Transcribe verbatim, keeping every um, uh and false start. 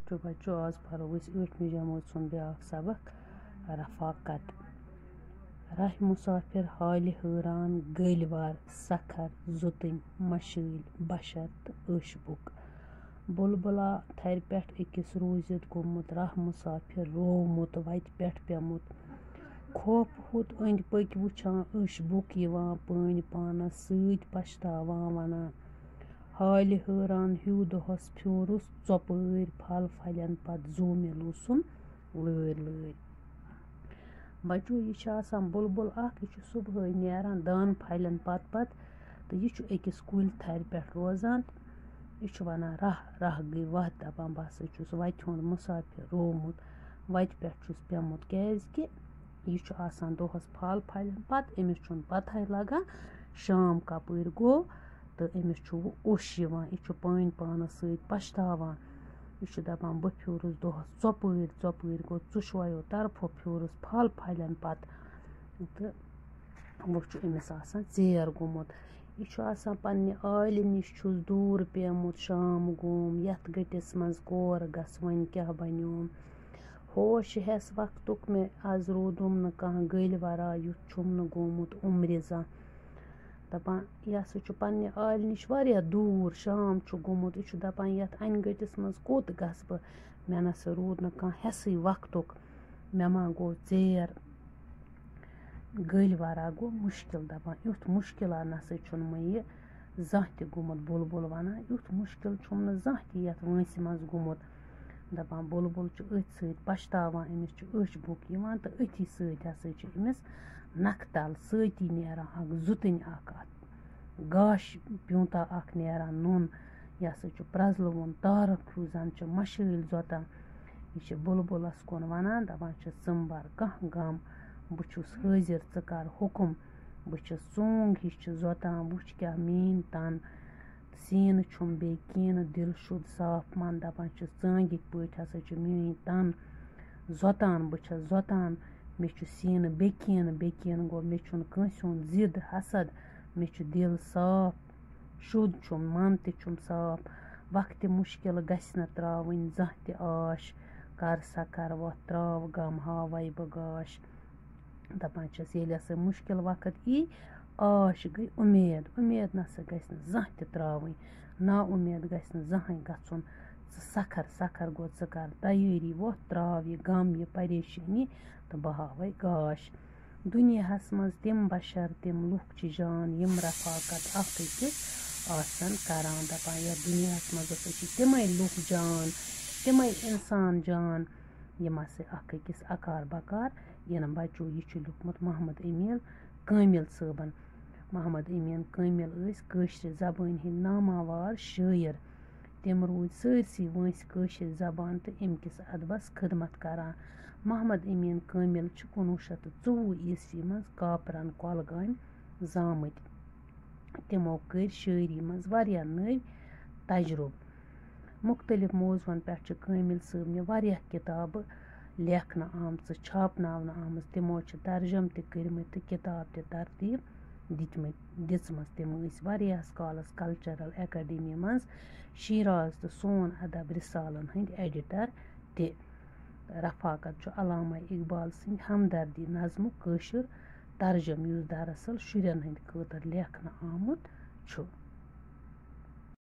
شُبہ چھُ، آز پَرو أسۍ ٲٹھمہِ جمٲژ ہُنٛد بیٛاکھ سبق، رفاقت۔ راہِ مُسافِر، حالہِ حٲران، گٔلۍ وار، سکھر، زُتٕنۍ، مَشٲلۍ، بشر تہٕ أچھ بُک۔ بُلبُلا تھرِ پٮ۪ٹھ أکِس روٗزِتھ گوٚمُت، راہِ مُسافِر روومُت، وَتہِ پٮ۪ٹھ پیوٚمُت۔ کھوپہٕ ہوٚت أنٛدۍ پٔکۍ وٕچھان، أچھ بُک یِوان پٲنۍ پانَس سۭتۍ، پَشتاوان وَنان، حالہِ حٲران ہیوٗ دۄہَس پھیوٗرُس ژۄپٲرۍ پھل پھلٮ۪ن پتہٕ زُو مےٚ لوٗسُن لٲرۍ لٲرۍ۔ بچو، یہِ چھِ آسان بُلبُل اکھ، یہِ چھُ صُبحٲے نیران دانہٕ پھلٮ۪ن پتہٕ پتہٕ تہٕ یہِ چھُ أکِس کُلۍ تھرِ پٮ۪ٹھ روزان۔ یہِ چھُ وَنان، راہ راہ گٔے وَتھ، دَپان، بہٕ ہسا چھُس وَتہِ ہُنٛد مُسافِر روومُت، وَتہِ پٮ۪ٹھ چھُس پیوٚمُت، کیازِ کہِ یہِ چھُ آسان دۄہَس پھل پھلٮ۪ن پتہٕ، أمِس چھُنہٕ پَتہٕے لَگان شام کَپٲرۍ گوٚو۔ تہٕ أمِس چھُ وۄنۍ اوٚش یِوان، یہِ چھُ پٲنۍ پانَس سۭتۍ پَشتاوان۔ یہِ چھُ دَپان، بہٕ پھیوٗرُس دۄہَس ژۄپٲرۍ، ژۄپٲرۍ گوٚو، ژُشوَیو طرفو پھیوٗرُس پھل پھلٮ۪ن پَتہٕ۔ تہٕ وۄنۍ چھُ أمِس آسان ژیر گوٚمُت۔ یہِ چھُ آسان پنٛنہِ عالہِ نِش چھُس دوٗر پیوٚمُت، شام گوم، یَتھ گٔٹِس منٛز کور گژھٕ، وۄنۍ کیٛاہ بَنیوم۔ ہوش ہٮ۪س وقتُک مےٚ آز روٗدُم نہٕ کانٛہہ، گٔلۍ وَرا یُتھ چھُم نہٕ گوٚمُت عُمرِ زانٛہہ۔ دَپان، یہِ ہسا چھُ پنٛنہِ عالہِ نِش واریاہ دوٗر، شام چھُ گوٚمُت، یہِ چھُ دَپان، یَتھ اَنہِ گٔٹِس منٛز کوٚت گژھٕ بہٕ؟ مےٚ نہ سا روٗد نہٕ کانٛہہ حٮ۪سٕے وقتُک، مےٚ ما گوٚو ژیر۔ گٔلۍ وَرا گوٚو مُشکِل، دَپان، یُتھ مُشکِلا نہ سا چھُنہٕ مےٚ یہِ زانٛہہ تہِ گوٚمُت۔ بُلبُل وَنان، یُتھ مُشکِل چھُم نہٕ زانٛہہ تہِ یَتھ وٲنٛسہِ منٛز گوٚمُت۔ دَپان، بُلبُل چھُ أتھۍ سۭتۍ پَشتاوان، أمِس چھُ أچھ بُک یِوان تہٕ أتھی سۭتۍ ہسا چھُ أمِس نَکھٕ تَل سۭتی نیران اَکھ زُتٕنۍ اَکھ اَتھ گاش پیوٗنٛتاہ اَکھ نیران نوٚن۔ یہِ ہسا چھُ پرٛزلوُن تارُک ہیوٗ زَن چھِ مَشٲلۍ زۄتان۔ یہِ چھِ بُلبُلَس کُن وَنان، دَپان چھِ، ژٕ مہٕ بَر کانٛہہ غم، بہٕ چھُس حٲضِر، ژٕ کَر حُکُم۔ بہٕ چھَس ژونٛگ ہِش چھِ زۄتان، وٕچھ کیٛاہ میٛٲنۍ تَن۔ سیٖنہٕ چھُم بیٚیہِ کِنہٕ دِل شُد صاف من، دَپان چھِ، ژٲنٛگِکۍ پٲٹھۍ ہسا چھِ میٛٲنۍ تَن زۄتان، بہٕ چھَس زۄتان۔ مےٚ چھُ سیٖنہٕ بیٚیہِ کِنہٕ، بیٚیہِ کِنہٕ گوٚو، مےٚ چھُنہٕ کٲنٛسہِ ہُنٛد ضِد حسد، مےٚ چھُ دِل صاف، شُد چھُم، من تہِ چھُم صاف۔ وقتِ مُشکِل گژھِ نہٕ ترٛاوٕنۍ زانٛہہ تہِ آش، کر سا کر وۄتھ، ترٛاو غم، ہاوَے بہٕ گاش۔ دَپان چھَس، ییٚلہِ ہسا مُشکِل وقت یی، آش گٔے اُمید، اُمید نہ سا گژھِ نہٕ زانٛہہ تہِ ترٛاوٕنۍ، نا اُمید گژھِ نہٕ زٕہٕنۍ گژھُن۔ ژٕ سَکھر، سَکھر گوٚو، ژٕ کر تیٲری، وۄتھ، ترٛاو یہِ غم، یہِ پریشٲنی تہٕ بہٕ ہاوَے گاش۔ دُنیاہَس منٛز تِم بشر، تِم لُکھ چھِ جان، یِم رفاقت اکھ أکِس آسَن کران۔ دَپان، یَتھ دُنیاہَس منٛز ہسا چھِ تِمَے لُکھ جان، تِمَے اِنسان جان، یِم ہسا اکھ أکِس اکار بکار یِنہٕ۔ بچو، یہِ چھُ لیوٗکھمُت محمد امیٖن کٲمِل صٲبَن۔ محمد امیٖن کٲمِل ٲسۍ کٲشرِ زبٲنۍ ہٕنٛدۍ ناماوار شٲعر۔ تِم روٗدۍ سٲرسٕے وٲنٛسہِ کٲشِر زبان تہٕ اَمہِ کِس ادبس خدمت کران۔ محمد امیٖن کٲمِل چھِ کُنوُہ شیٚتھ تہٕ ژوٚوُہ عیسوی منٛز کاپرن، کۄلگامہِ زامٕتۍ۔ تِمو کٔرۍ شٲعری منٛز واریاہ نٔوۍ تجرُبہٕ۔ مُختٔلِف موضوعن پٮ۪ٹھ چھِ کٲمِل صٲبنہِ واریاہ کِتابہٕ لیکھنہٕ آمژٕ، چھاپناونہٕ آمٕژ۔ تِمو چھِ ترجمہٕ تہِ کٔرمٕتۍ تہٕ کِتاب تہِ ترتیٖب دِتمٕتۍ، دِژمٕژ۔ تِم ٲسۍ واریاہَس کالَس کلچرل اکیڈمی منٛز شیراز تہٕ سون ادب رسالن ہٕنٛدۍ ایڈیٹر تہِ۔ رفاقت چھُ علامہ اقبال سٕنٛدِ ہمدردی نظمُک کٲشُر ترجمہٕ، یُس دراصل شُرٮ۪ن ہٕنٛدِ خٲطرٕ لیکھنہٕ آمُت چھُ۔